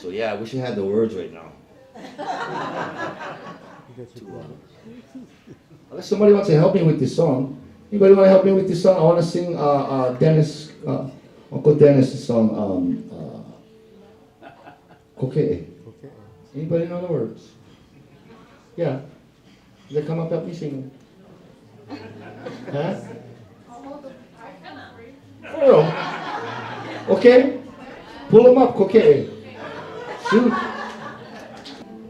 So yeah, I wish I had the words right now. To, unless somebody wants to help me with this song. Anybody want to help me with this song? I want to sing Dennis, Uncle Dennis' song, Koke'e. Anybody know the words? Yeah. They come up, help me sing them. Huh? For real. Okay. Pull them up, Koke'e. Shoot.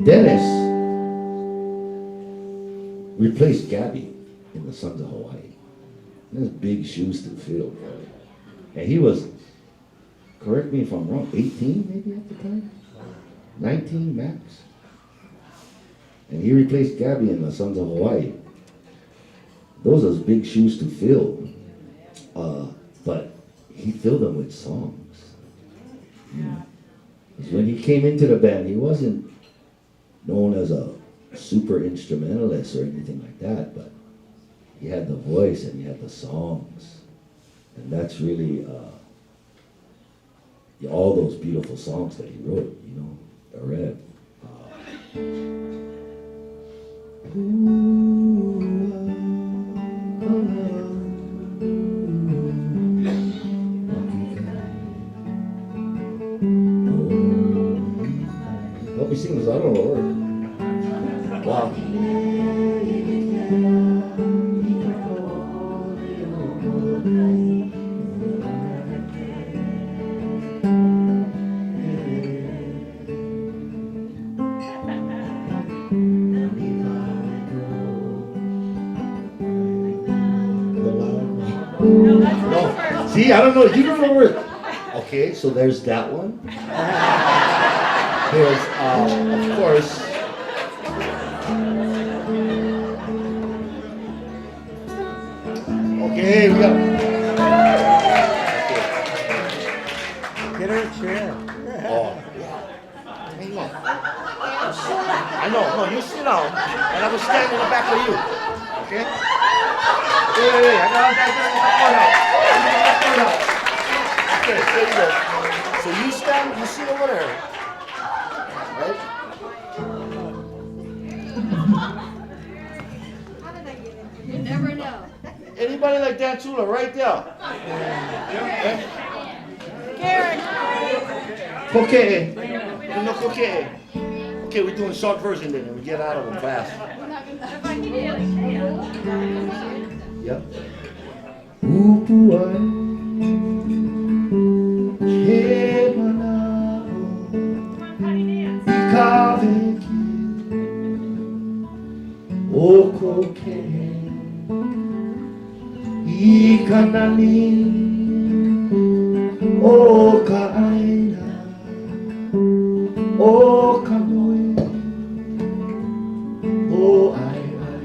Dennis replaced Gabby in the Sons of Hawaii. That's big shoes to fill, boy. And he was, correct me if I'm wrong, 18 maybe at the time? 19 max. And he replaced Gabby in the Sons of Hawaii. Those are big shoes to fill. But he filled them with songs. You know? 'Cause when he came into the band, he wasn't known as a super instrumentalist or anything like that, but he had the voice and he had the songs. And that's really all those beautiful songs that he wrote, you know, the Rev. Help me sing this, I don't know the word. Wow. No. See, I don't know. You don't know where. Okay, so there's that one. There's, of course. Okay, we got. Get her a chair. Oh, yeah. Hang on. I know. No, you sit down, and I will stand in the back of you. Okay? Wait, wait, wait. I got it. Okay, there you go. So you stand, you sit over there. Right? How did I get into You never know. Anybody like dance hula right there? Yeah. Karen. Koke'e. No koke'e. Okay, we're doing short version then, and we get out of them fast. Yep. Upuai he mana'o i ka weki o koke'e i ka nani o ka ʻāina o ka noe o ai ai.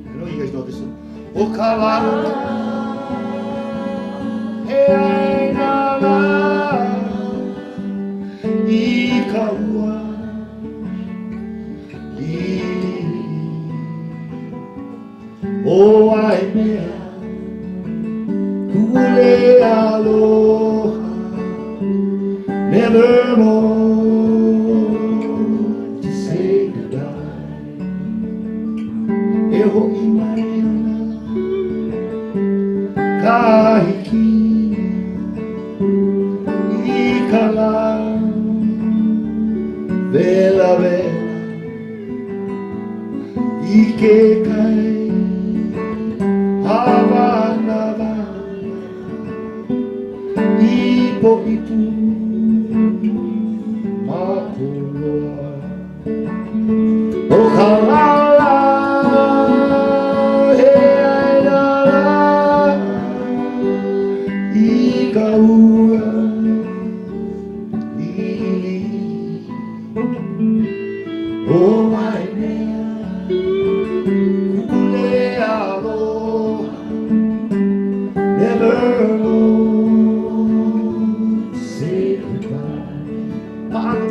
I know you guys know this one. O ka la he ai nā la i ka ua lili o Waimea kule aloha never more to say goodbye. E ho'i mai ana ka hiki i ka lā wela wela i ke kai hāwanawana i poʻipu ma Koloa. O ka la la he ai la la i ka ua lili o Waimea kule aloha never more to say goodbye. Bye.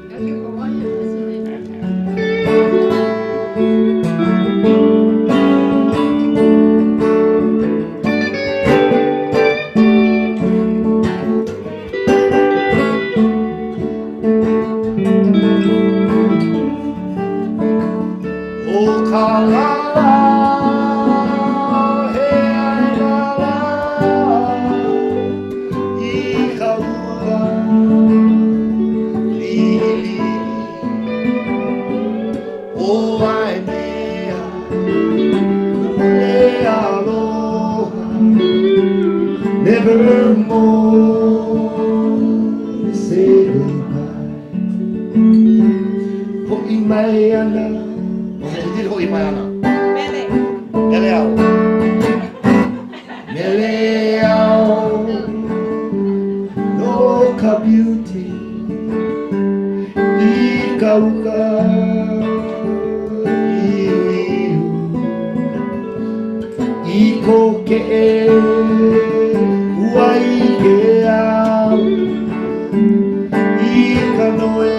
Got your Hawaiian, isn't it? Nevermore to say goodbye. Hoʻi mai ana. O he titilo hoʻi mai ana. Mele. Mele au. Mele au. No ka beauty. I ka uka. Iuiu. I ko ke ua i ke au. I ka noe.